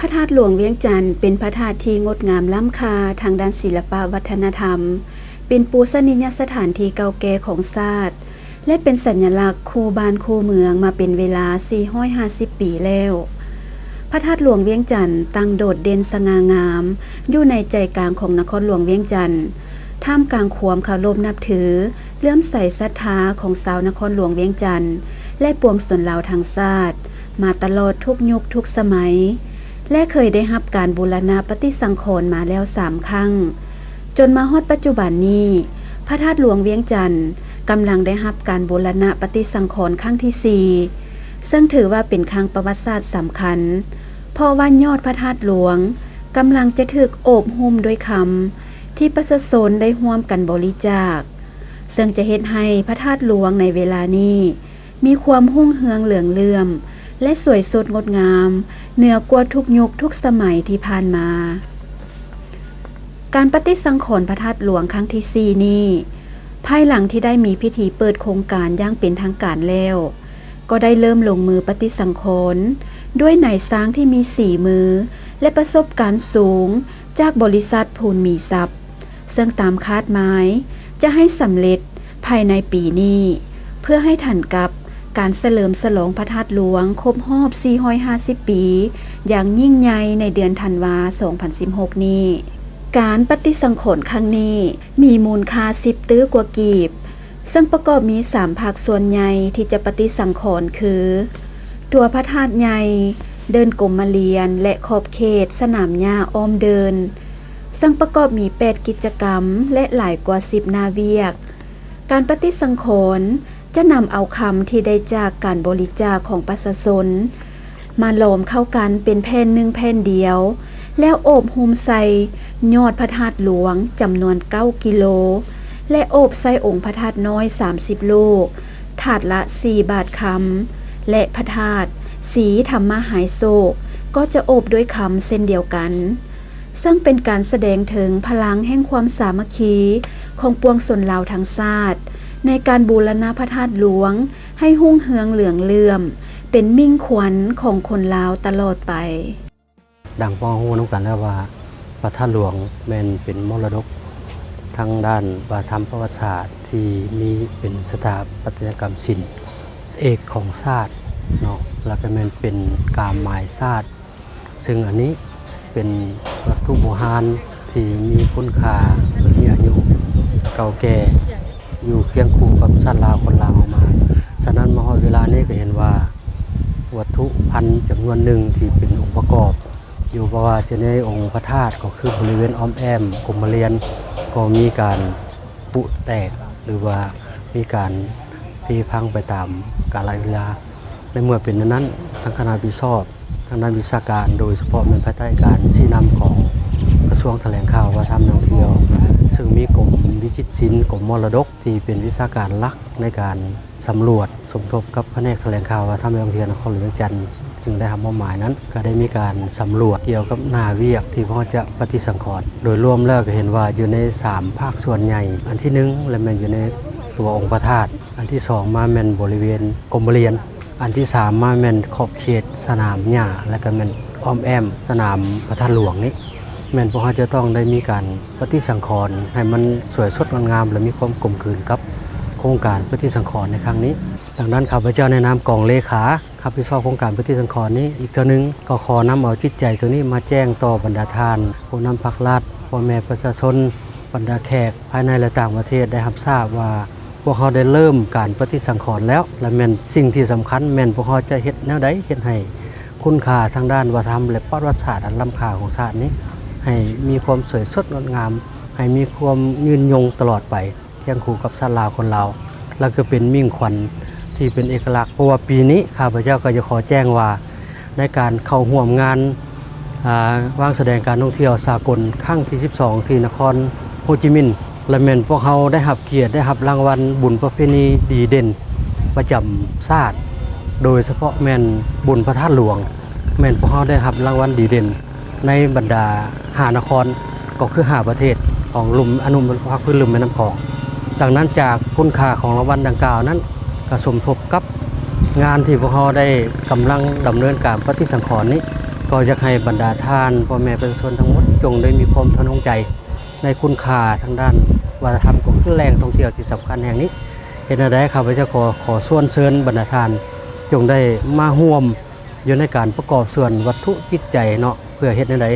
ພະທາດຫຼວງວຽງຈັນ ເປັນພະທາດທີ່ງົດງາມລ້ຳຄ່າທາງດ້ານສິລະປະວັດທະນະທຳ, ເປັນປູຊະນີຍະສະຖານທີ່ເກົ່າແກ່ຂອງຊາດ ແລະ ເປັນສັນຍະລັກຄູ່ບ້ານຄູ່ເມືອງມາເປັນເວລາສີ່ຮ້ອຍຫ້າສິບປີແລ້ວ. ພະທາດຫຼວງວຽງຈັນຕັ້ງໂດດເດັ່ນສະຫງ່າງາມຢູ່ໃນໃຈກາງຂອງນະຄອນຫຼວງວຽງຈັນ, ທ່າມກາງຄວາມເຄົາລົບນັບຖື ເຫຼື້ອມໃສສັດທາຂອງຊາວນະຄອນຫຼວງວຽງຈັນ ແລະ ປວງຊົນລາວທັງຊາດ ມາຕະຫຼອດທຸກຍຸກທຸກສະໄໝ ແລະ ເຄີຍໄດ້ຮັບການບູລະນະປະຕິສັງຂອນມາແລ້ວສາມຄັ້ງ. ຈົນມາຮອດປັດຈຸບັນນີ້, ພະທາດຫຼວງວຽງຈັນກຳລັງໄດ້ຮັບການບູລະນະປະຕິສັງຂອນຄັ້ງທີສີ່ ເຊິ່ງຖືວ່າເປັນຄັ້ງປະຫວັດສາດສຳຄັນ, ເພາະວ່າຍອດພະທາດຫຼວງກຳລັງຈະຖືກໂອບຫຸ້ມດ້ວຍຄຳ ທີ່ປະຊາຊົນໄດ້ຮ່ວມກັນບໍລິຈາກ, ເຊິ່ງຈະເຮັດໃຫ້ພະທາດຫຼວງໃນເວລານີ້ ມີຄວາມຮຸ່ງເຮືອງເຫຼືອງເຫຼື້ອມ ແລະ ສວຍສົດງົດງາມເໜືອກວ່າທຸກຍຸກທຸກສະໄໝທີ່ຜ່ານມາ. ການປະຕິສັງຂອນພະທາດຫຼວງຄັ້ງທີສີ່ນີ້, ພາຍຫຼັງທີ່ໄດ້ມີພິທີເປີດໂຄງການຢ່າງເປັນທາງການແລ້ວ, ກໍໄດ້ເລີ່ມລົງມືປະຕິສັງຂອນດ້ວຍນາຍຊ່າງທີ່ມີສີມື ແລະ ປະສົບການສູງຈາກບໍລິສັດພູນມີຊັບ. ເຊິ່ງຕາມຄາດໝາຍຈະໃຫ້ສຳເລັດພາຍໃນປີນີ້ ເພື່ອໃຫ້ທັນກັບການສະເຫຼີມສະຫຼອງພະທາດຫຼວງຄົບຮອບສີ່ຮ້ອຍຫ້າສິບປີຢ່າງຍິ່ງໃຫຍ່ໃນເດືອນທັນວາ ສອງພັນສິບຫົກນີ້. ການປະຕິສັງຂອນຄັ້ງນີ້ມີມູນຄ່າສິບຕື້ກວ່າກີບ, ເຊິ່ງປະກອບມີສາມພາກສ່ວນໃຫຍ່ທີ່ຈະປະຕິສັງຂອນຄື ຕົວພະທາດໃຫຍ່, ເດີ່ນກົມມະລຽນ ແລະ ຂອບເຂດສະໜາມຫຍ້າອ້ອມເດີ່ນ. ເຊິ່ງປະກອບມີແປດກິດຈະກຳ ແລະ ຫຼາຍກວ່າສິບໜ້າວຽກ. ການປະຕິສັງຂອນຈະນຳເອົາຄຳທີ່ໄດ້ຈາກການບໍລິຈາກຂອງປະຊາຊົນ ມາຫຼອມເຂົ້າກັນເປັນແຜ່ນໜຶ່ງແຜ່ນດຽວ, ແລ້ວໂອບຫຸ້ມໃສ່ຍອດພະທາດຫຼວງຈຳນວນເກົ້າກິໂລ ແລະ ໂອບໃສ່ອົງພະທາດນ້ອຍສາມສິບລູກ, ຖາດລະສີ່ບາດຄຳ ແລະ ພະທາດສີທຳມະຫາຍໂສກ ກໍຈະໂອບດ້ວຍຄຳເຊັ່ນດຽວກັນ. ເຊິ່ງເປັນການສະແດງເຖິງພະລັງແຫ່ງຄວາມສາມັກຄີຂອງປວງຊົນລາວທັງຊາດ ໃນການບູລະນະພະທາດຫຼວງໃຫ້ຮຸ່ງເຮືອງເຫຼືອງເຫຼື້ອມ ເປັນມິ່ງຂວັນຂອງຄົນລາວຕະຫຼອດໄປ. ດັ່ງພວກເຮົາຮູ້ນຳກັນແລ້ວວ່າ ພະທາດຫຼວງແມ່ນເປັນມໍລະດົກທາງດ້ານວາທຳປະຫວັດສາດ ທີ່ມີເປັນສະຖາປັດຕະຍະກຳສິນເອກຂອງຊາດເນາະ ແລ້ວກໍແມ່ນເປັນກາມໝາຍຊາດ ເຊິ່ງອັນນີ້ເປັນວັດຖຸບູຮານທີ່ມີຄຸນຄ່າ ແລະ ມີອາຍຸເກົ່າແກ່ ຢູ່ຄຽງຄູ່ກັບຊາດລາວຄົນລາວເຮົາມາ. ສະນັ້ນມາຮອດເວລານີ້ກໍເຫັນວ່າ ວັດຖຸພັນຈຳນວນໜຶ່ງທີ່ເປັນອົງປະກອບຢູ່ ບໍ່ວ່າຈະໃນອົງພະທາດ ກໍຄືບໍລິເວນອ້ອມແອ້ມກົມມະລຽນ ກໍມີການປຸແຕກ ຫຼືວ່າມີການເພພັງໄປຕາມກາລະເວລາ. ໃນເມື່ອເປັນແນວນັ້ນ, ທາງຄະນະຮັບຜິດຊອບທາງດ້ານວິຊາການ, ໂດຍສະເພາະແມ່ນພາຍໃຕ້ການຊີ້ນຳຂອງກະຊວງຖະແຫຼງຂ່າວ, ວັດທະນະທຳ, ທ່ອງທ່ຽວ, ເຊິ່ງມີກົມວິຈິດສິນ, ກົມມໍລະດົກ ທີ່ເປັນວິຊາການຫຼັກໃນການສຳຫຼວດ ສົມທົບກັບພະແນກຖະແຫຼງຂ່າວ, ວັດທະນະທຳ ແລະ ທ່ອງທ່ຽວນະຄອນຫຼວງວຽງຈັນ ຊຶ່ງໄດ້ຮັບມອບໝາຍນັ້ນ, ກໍໄດ້ມີການສຳຫຼວດກ່ຽວກັບໜ້າວຽກທີ່ພວກເຮົາຈະປະຕິສັງຂອນ. ໂດຍລວມແລ້ວກໍເຫັນວ່າຢູ່ໃນສາມພາກສ່ວນໃຫຍ່, ອັນທີໜຶ່ງ ແລະ ແມ່ນຢູ່ໃນຕົວອົງພະທາດ, ອັນທີສອງມາແມ່ນບໍລິເວນກົມມະລຽນ, ອັນທີສາມມາແມ່ນຂອບເຂດສະໜາມຫຍ້າ ແລະ ກໍແມ່ນອ້ອມແອ້ມສະໜາມພະທາດຫຼວງນີ້ ແມ່ນພວກເຮົາຈະຕ້ອງໄດ້ມີການປະຕິສັງຂອນໃຫ້ມັນສວຍສົດງົດງາມ ແລະ ມີຄວາມກົມກືນກັບໂຄງການປະຕິສັງຂອນໃນຄັ້ງນີ້. ດັ່ງນັ້ນ ຂ້າພະເຈົ້າໃນນາມກອງເລຂາ ຮັບຜິດຊອບໂຄງການປະຕິສັງຂອນນີ້ອີກເທື່ອໜຶ່ງ ກໍຂໍນຳເອົາຈິດໃຈຕົວນີ້ມາແຈ້ງຕໍ່ບັນດາທ່ານຜູ້ນຳພັກລັດ, ພໍ່ແມ່ປະຊາຊົນ, ບັນດາແຂກພາຍໃນ ແລະ ຕ່າງປະເທດໄດ້ຮັບຊາບວ່າ ພວກເຮົາໄດ້ເລີ່ມການປະຕິສັງຂອນແລ້ວ ແລະ ແມ່ນສິ່ງທີ່ສຳຄັນແມ່ນພວກເຮົາຈະເຮັດແນວໃດເຮັດໃຫ້ຄຸນຄ່າທາງດ້ານວັດທະນະທຳ ແລະ ປະຫວັດສາດອັນລ້ຳຄ່າຂອງຊາດນີ້ ໃຫ້ມີຄວາມສວຍສົດງົດງາມ, ໃຫ້ມີຄວາມຍືນຍົງຕະຫຼອດໄປ ຄຽງຄູ່ກັບຊາດລາວຄົນລາວ ແລະ ກໍເປັນມິ່ງຂວັນທີ່ເປັນເອກະລັກ. ເພາະວ່າປີນີ້ຂ້າພະເຈົ້າກໍຈະຂໍແຈ້ງວ່າ ໃນການເຂົ້າຮ່ວມງານ ອ່າ ວາງສະແດງການທ່ອງທ່ຽວສາກົນຄັ້ງທີສິບສອງ ທີ່ນະຄອນໂຮຈິມິນ ແລະ ແມ່ນພວກເຮົາໄດ້ຮັບກຽດໄດ້ຮັບລາງວັນບຸນປະເພນີດີເດັ່ນປະຈຳຊາດ, ໂດຍສະເພາະແມ່ນບຸນພະທາດຫຼວງ ແມ່ນພວກເຮົາໄດ້ຮັບລາງວັນດີເດັ່ນໃນບັນດາຫ້ານະຄອນ ກໍຄືຫ້າປະເທດຂອງລຸ່ມອະນຸພາກພື້ນລຸ່ມແມ່ນ້ຳຂອງ. ດັ່ງນັ້ນ ຈາກຄຸນຄ່າຂອງລາງວັນດັ່ງກ່າວນັ້ນ ກໍສົມທົບກັບງານທີ່ພວກເຮົາໄດ້ກຳລັງດຳເນີນການປະຕິສັງຂອນນີ້ ກໍຢາກໃຫ້ບັນດາທ່ານພໍ່ແມ່ປະຊາຊົນທັງໝົດ ຈົ່ງໄດ້ມີຄວາມທະນົງໃຈໃນຄຸນຄ່າທາງດ້ານວັດທະນະທຳ ກໍຄືແຫຼ່ງທ່ອງທ່ຽວທີ່ສຳຄັນແຫ່ງນີ້. ເຮັດແນວໃດ ຂ້າພະເຈົ້າກໍຂໍຊວນເຊີນບັນດາທ່ານ ຈົ່ງໄດ້ມາຮ່ວມຢູ່ໃນການປະກອບສ່ວນວັດຖຸຈິດໃຈເນາະ ເພື່ອເຮັດແນວໃດ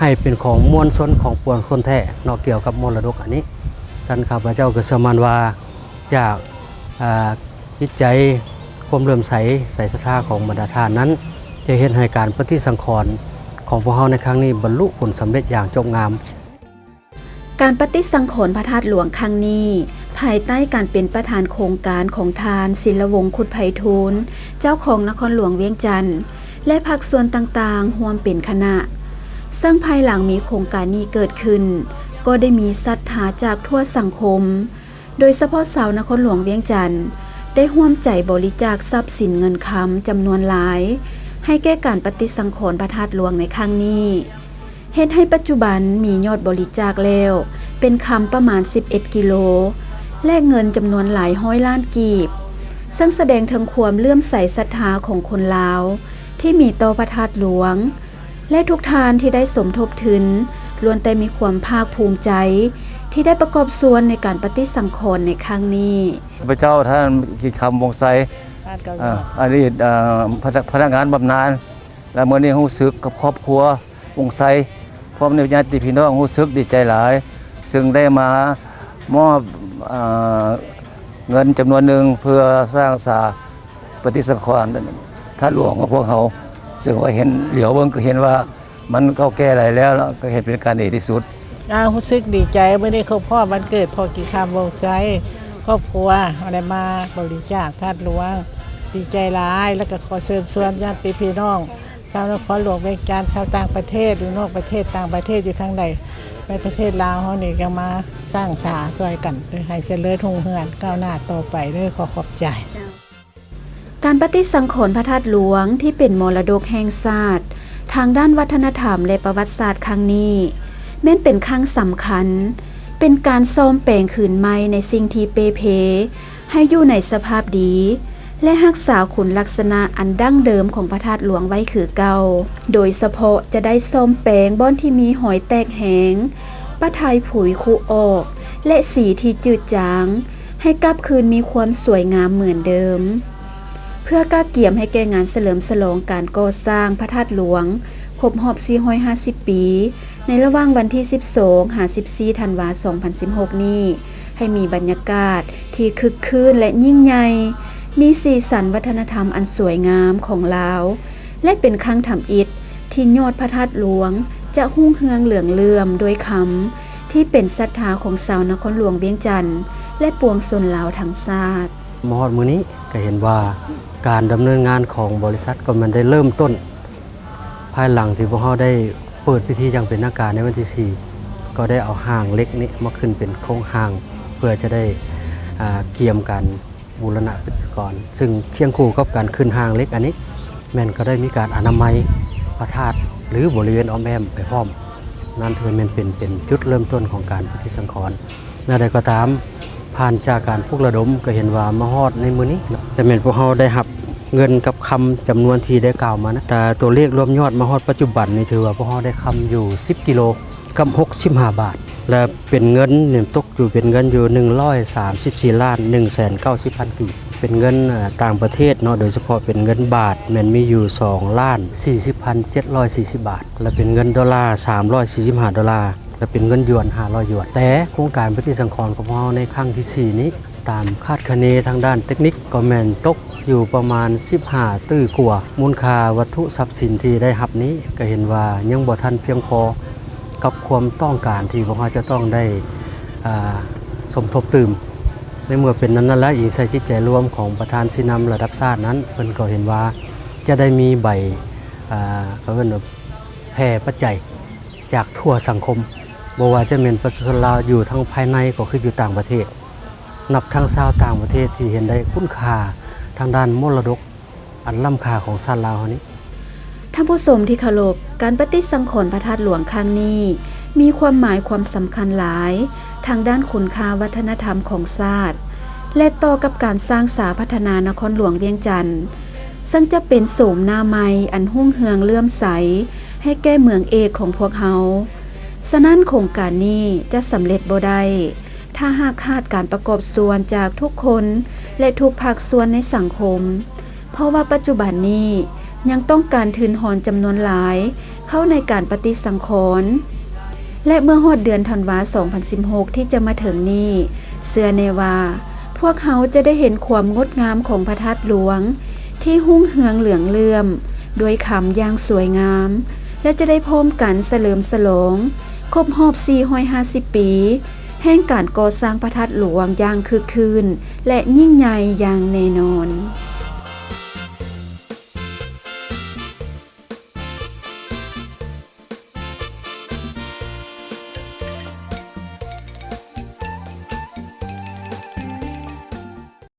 ໃຫ້ເປັນຂອງມວນຊົນຂອງປວງຊົນແທ້ເນາະ ກ່ຽວກັບມໍລະດົກອັນນີ້. ຊັ້ນຂ້າພະເຈົ້າກໍເຊື່ອໝັ້ນວ່າ ຈາກ ອາ ຈິດໃຈ ຄວາມເຫຼື້ອມໃສ ໃສສັດທາຂອງບັນດາທ່ານນັ້ນ ຈະເຮັດໃຫ້ການປະຕິສັງຂອນຂອງພວກເຮົາໃນຄັ້ງນີ້ ບັນລຸຜົນສຳເລັດຢ່າງຈົບງາມ. ການປະຕິສັງຂອນພະທາດຫຼວງຄັ້ງນີ້ ພາຍໃຕ້ການເປັນປະທານໂຄງການຂອງທ່ານ ສິນລະວົງ ຄຸດໄພທູນ ເຈົ້າຄອງນະຄອນຫຼວງວຽງຈັນ ແລະ ພາກສ່ວນຕ່າງໆ ຮ່ວມເປັນຄະນະ. ເຊິ່ງພາຍຫຼັງມີໂຄງການນີ້ເກີດຂຶ້ນ ກໍໄດ້ມີສັດທາຈາກທົ່ວສັງຄົມ ໂດຍສະເພາະຊາວນະຄອນຫຼວງວຽງຈັນ ໄດ້ຮ່ວມໃຈບໍລິຈາກຊັບສິນເງິນຄຳຈຳນວນຫຼາຍ ໃຫ້ແກ່ການປະຕິສັງຂອນພະທາດຫຼວງໃນຄັ້ງນີ້ ເຮັດໃຫ້ປັດຈຸບັນມີຍອດບໍລິຈາກແລ້ວເປັນຄຳປະມານສິບເອັດກິໂລ ແລະ ເງິນຈຳນວນຫຼາຍຮ້ອຍລ້ານກີບ, ເຊິ່ງສະແດງເຖິງຄວາມເຫຼື້ອມໃສສັດທາຂອງຄົນລາວທີ່ມີຕໍ່ພະທາດຫຼວງ ແລະ ທຸກທ່ານທີ່ໄດ້ສົມທົບທຶນ ລ້ວນແຕ່ມີຄວາມພາກພູມໃຈທີ່ໄດ້ປະກອບສ່ວນໃນການປະຕິສັງຂອນໃນຄັ້ງນີ້. ຂ້າພະເຈົ້າ ທ່ານ ກິດຄຳ ວົງໄຊ ອາ ອະດີດ ເອີ ພະ ພະນັກງານບຳນານ ແລະ ມື້ນີ້ຮູ້ສຶກກັບຄອບຄົວວົງໄຊ ພ້ອມດ້ວຍຍາດຕິພີ່ນ້ອງ ຮູ້ສຶກດີໃຈຫຼາຍ ເຊິ່ງໄດ້ມາມອບ ເອີ ເງິນຈຳນວນໜຶ່ງ ເພື່ອສ້າງສາ ປະຕິສັງຂອນທາດຫຼວງຂອງພວກເຮົາ ເຊິ່ງວ່າເຫັນ ຫຼຽວເບິ່ງກໍເຫັນວ່າມັນເກົ່າແກ່ຫຼາຍແລ້ວ ແລ້ວກໍເຫັນເປັນການດີທີ່ສຸດ. ອາ ຮູ້ສຶກດີໃຈ ມື້ນີ້ຄົບຮອບວັນເກີດພໍ່ກິດຄຳ ວົງໄຊ ຄອບຄົວໄດ້ມາບໍລິຈາກທາດຫຼວງ ດີໃຈຫຼາຍ ແລ້ວກໍຂໍເຊີນຊວນຍາດຕິພີ່ນ້ອງ ຊາວນະຄອນຫຼວງວຽງຈັນ ຊາວຕ່າງປະເທດ ຢູ່ນອກປະເທດ ຕ່າງປະເທດ ຢູ່ທາງໃດ ໃນປະເທດລາວເຮົານີ້ ກໍມາສ້າງສາຊ່ວຍກັນ ໃຫ້ຈະເລີນຮຸ່ງເຮືອງກ້າວໜ້າຕໍ່ໄປເດີ ຂໍຂອບໃຈ. ການປະຕິສັງຂອນພະທາດຫຼວງທີ່ເປັນມໍລະດົກແຫ່ງຊາດທາງດ້ານວັດທະນະທຳ ແລະ ປະຫວັດສາດຄັ້ງນີ້ ແມ່ນເປັນຄັ້ງສຳຄັນ ເປັນການສ້ອມແປງຄືນໃໝ່ໃນສິ່ງທີ່ເປ່ເພ ໃຫ້ຢູ່ໃນສະພາບດີ ແລະ ຮັກສາຄຸນລັກສະນະອັນດັ້ງເດີມຂອງພະທາດຫຼວງໄວ້ຄືເກົ່າ, ໂດຍສະເພາະຈະໄດ້ສ້ອມແປງບ່ອນທີ່ມີຮອຍແຕກແຫງ, ປະໄຖຜຸຍຄຸອອກ ແລະ ສີທີ່ຈືດຈາງ ໃຫ້ກັບຄືນມີຄວາມສວຍງາມເໝືອນເດີມ. ເພື່ອກະກຽມໃຫ້ແກ່ງານສະເຫຼີມສະຫຼອງການກໍ່ສ້າງພະທາດຫຼວງຄົບຮອບສີ່ຮ້ອຍຫ້າສິບປີ ໃນລະຫວ່າງວັນທີສິບສອງ ຫາ ສິບສີ່ ທັນວາ ສອງພັນສິບຫົກນີ້ ໃຫ້ມີບັນຍາກາດທີ່ຄຶກຄື້ນ ແລະ ຍິ່ງໃຫຍ່, ມີສີສັນວັດທະນະທຳອັນສວຍງາມຂອງລາວ ແລະ ເປັນຄັ້ງທຳອິດທີ່ຍອດພະທາດຫຼວງຈະຮຸ່ງເຮືອງເຫຼືອງເຫຼື້ອມດ້ວຍຄຳ ທີ່ເປັນສັດທາຂອງຊາວນະຄອນຫຼວງວຽງຈັນ ແລະ ປວງຊົນລາວທັງຊາດ. ມາຮອດມື້ນີ້ກໍເຫັນວ່າການດຳເນີນງານຂອງບໍລິສັດກໍແມ່ນໄດ້ເລີ່ມຕົ້ນ ພາຍຫຼັງທີ່ພວກເຮົາໄດ້ເປີດພິທີຢ່າງເປັນທາງການໃນວັນທີສີ່ ກໍໄດ້ເອົາຮ່າງເຫຼັກນີ້ມາຂຶ້ນເປັນໂຄງຮ່າງ ເພື່ອຈະໄດ້ ອາ ກຽມການບູລະນະປະຕິສັງຂອນ ຊຶ່ງຄຽງຄູ່ກັບການຂຶ້ນຮ່າງເຫຼັກອັນນີ້ ແມ່ນກໍໄດ້ມີການອະນາໄມພະທາດ ຫຼື ບໍລິເວນອ້ອມແອ້ມໄປພ້ອມ. ນັ້ນຖືວ່າແມ່ນເປັນ ເປັນຈຸດເລີ່ມຕົ້ນຂອງການປະຕິສັງຂອນ. ແນວໃດກໍຕາມ, ຜ່ານຈາກການປຸກລະດົມ ກໍເຫັນວ່າມາຮອດໃນມື້ນີ້ເນາະ ແຕ່ແມ່ນພວກເຮົາໄດ້ຮັບເງິນກັບຄຳຈຳນວນທີ່ໄດ້ກ່າວມານະ ແຕ່ຕົວເລກລວມຍອດມາຮອດປັດຈຸບັນນີ້ ຖືວ່າພວກເຮົາໄດ້ຄຳຢູ່ສິບກິໂລກັບຫົກສິບຫ້າບາດ ແລະ ເປັນເງິນນີ້ຕົກຢູ່ ເປັນເງິນຢູ່ໜຶ່ງຮ້ອຍສາມສິບສີ່ລ້ານໜຶ່ງແສນເກົ້າສິບພັນກີບ ເປັນເງິນ ເອີ ຕ່າງປະເທດເນາະ ໂດຍສະເພາະເປັນເງິນບາດ ແມ່ນມີຢູ່ສອງລ້ານສີ່ສິບພັນເຈັດຮ້ອຍສີ່ສິບບາດ ແລະ ເປັນເງິນໂດລາສາມຮ້ອຍສີ່ສິບຫ້າໂດລາ ແລະ ເປັນເງິນຢວນຫ້າຮ້ອຍຢວນ. ແຕ່ໂຄງການປະຕິສັງຂອນຂອງເຮົາໃນຄັ້ງທີສີ່ນີ້ ຕາມຄາດຄະເນທາງດ້ານເຕັກນິກ ກໍແມ່ນຕົກຢູ່ປະມານສິບຫ້າຕື້ກວ່າ. ມູນຄ່າວັດຖຸຊັບສິນທີ່ໄດ້ຮັບນີ້ ກໍເຫັນວ່າຍັງບໍ່ທັນພຽງພໍ ກັບຄວາມຕ້ອງການທີ່ພວກເຮົາຈະຕ້ອງໄດ້ ອ່າ ສົມທົບຕື່ມ. ໃນເມື່ອເປັນແນວນັ້ນແລ້ວ, ອີງໃສ່ຈິດໃຈລວມຂອງປະທານຊີ້ນຳລະດັບຊາດນັ້ນ, ເພິ່ນກໍເຫັນວ່າຈະໄດ້ມີໃບ ອ່າ ເຂົາເອີ້ນວ່າແຜ່ປັດໄຈຈາກທົ່ວສັງຄົມ, ບໍ່ວ່າຈະແມ່ນປະຊາຊົນລາວຢູ່ທັງພາຍໃນ ກໍຄືຢູ່ຕ່າງປະເທດ, ນັບທັງຊາວຕ່າງປະເທດທີ່ເຫັນໄດ້ຄຸນຄ່າທາງດ້ານມໍລະດົກ ອັນລ້ຳຄ່າຂອງຊາດລາວເຮົານີ້. ທ່ານຜູ້ຊົມທີ່ເຄົາລົບ, ການປະຕິສັງຂອນພະທາດຫຼວງຄັ້ງນີ້ ມີຄວາມໝາຍຄວາມສຳຄັນຫຼາຍ ທາງດ້ານຄຸນຄ່າວັດທະນະທຳຂອງຊາດ ແລະ ຕໍ່ກັບການສ້າງສາພັດທະນານະຄອນຫຼວງວຽງຈັນ, ເຊິ່ງຈະເປັນໂສມໜ້າໃໝ່ອັນຮຸ່ງເຮືອງເຫຼື້ອມໃສໃຫ້ແກ່ເມືອງເອກຂອງພວກເຮົາ. ສະນັ້ນໂຄງການນີ້ຈະສຳເລັດບໍ່ໄດ້ ຖ້າຫາກຂາດການປະກອບສ່ວນຈາກທຸກຄົນ ແລະ ທຸກພາກສ່ວນໃນສັງຄົມ, ເພາະວ່າປັດຈຸບັນນີ້ຍັງຕ້ອງການທຶນຮອນຈຳນວນຫຼາຍເຂົ້າໃນການປະຕິສັງຂອນ ແລະ ເມື່ອຮອດເດືອນທັນວາ ສອງພັນສິບຫົກ ທີ່ຈະມາເຖິງນີ້, ເຊື່ອແນ່ວ່າພວກເຮົາຈະໄດ້ເຫັນຄວາມງົດງາມຂອງພະທາດຫຼວງທີ່ຮຸ່ງເຮືອງເຫຼືອງເຫຼື້ອມດ້ວຍຄຳຢ່າງສວຍງາມ ແລະ ຈະໄດ້ພ້ອມກັນສະເຫຼີມສະຫຼອງຄົບຮອບ ສີ່ຮ້ອຍຫ້າສິບ ປີ ແຫ່ງການກໍ່ສ້າງພະທາດຫຼວງຢ່າງຄຶກຄື້ນ ແລະ ຍິ່ງໃຫຍ່ຢ່າງແນ່ນອນ.